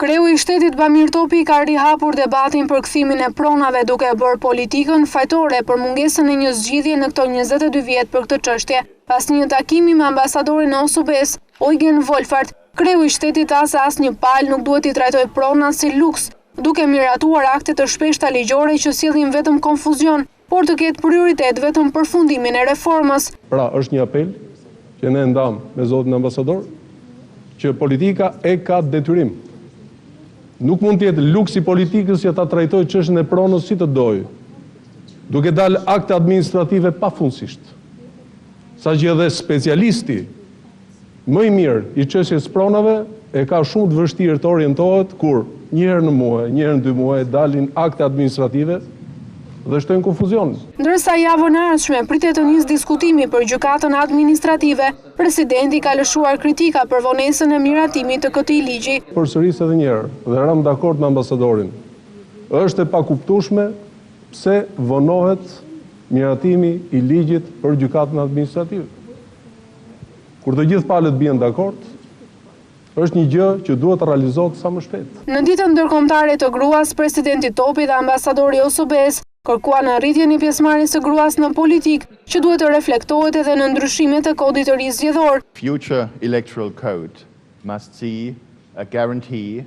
Kreu i shtetit Bamir Topi ka rihapur debatin për kthimin e pronave duke e bërë politikën fajtore për mungesën e një zgjidhje në këto 22 vjet për këtë çështje. Pas një takimi me ambasadorin e OSBE-së, Eugen Wohlfahrt, kreu i shtetit tha se asnjë palë nuk duhet t'i trajtojë pronat si luks, duke miratuar akte të shpeshta ligjore që sjellin vetëm konfuzion, por të ketë prioritet vetëm përfundimin e reformës. Pra, është një apel që ne ndamë me zotin ambasador, që politika e ka detyrim. Nuk mund të jetë luks i politikës që ta trajtojë çështjen e pronës si të dojë, duke dalë akte administrative pafundësisht. Saqë edhe specialisti më i mirë i çështjes së pronave e ka shumë të vështirë të orientohet kur një herë në muaj, një herë në dy muaj dalin akte administrative dhe shtojnë konfuzionin. Ndërsa javën e ardhshme pritet të nisë diskutimi për gjykatën administrative, presidenti ka lëshuar kritika për vonesën e miratimit të këtij ligji. Përsëris edhe një herë dhe ram dakord me ambasadorin. Është e pakuptueshme pse vonohet miratimi i ligjit për gjykatën administrative. Kur të gjithë palët bien dakord, është një gjë që duhet të realizohet sa më shpejt. Në ditën ndërkombëtare të gruas, presidenti Topi dhe ambasadori i OSBE-s kërkuan rritjen e pjesëmarrjes së gruas në politikë, që duhet të reflektohet edhe në ndryshimet e kodit të ri zgjedhor. Future electoral code must see a guarantee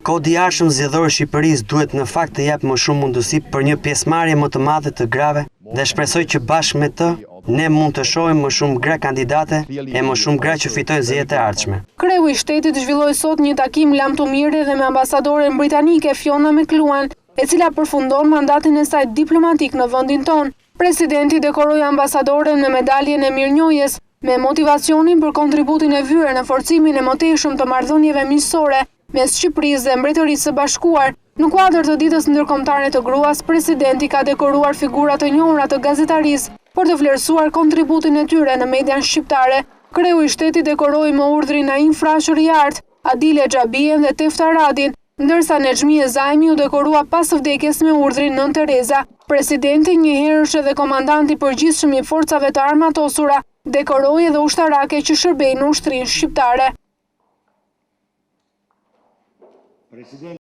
Kodi i ardhshëm zgjedhor i Shqipërisë duhet në fakt të jap më shumë mundësi për një pjesëmarrje më të madhe të grave dhe shpresoj që bashkë me të ne mund të shohim më shumë gra kandidate e më shumë gra që fitojnë zgjedhjet e ardhshme. Kreu i shtetit zhvilloi sot një takim lamtumirë edhe me ambasadoren britanike Fiona McLuhan, e cila përfundon mandatin e saj diplomatik në vendin tonë. Presidenti dekoroi ambasadoren me medaljen e mirënjohjes, me motivacionin për kontributin e vyer në forcimin e mëtejshëm të marrëdhënieve miqësore mes Shqipërisë dhe Mbretërisë së Bashkuar. Në kuadër të ditës ndërkombëtare të gruas, presidenti ka dekoruar figura të njohura të gazetarisë për të vlerësuar kontributin e tyre në median shqiptare. Kreu i shtetit dekoroi me urdhrin Naim Frashëri i Artë, Adile Xhabien dhe Tefta Radin, ndërsa Nexhmije Zajmi u dekorua pas vdekjes me urdhrin Nënë Tereza. Presidenti, njëherësh edhe komandanti i përgjithshëm i forcave të armatosura, dekoroi edhe ushtarake që shërbejnë në ushtrinë shqiptare.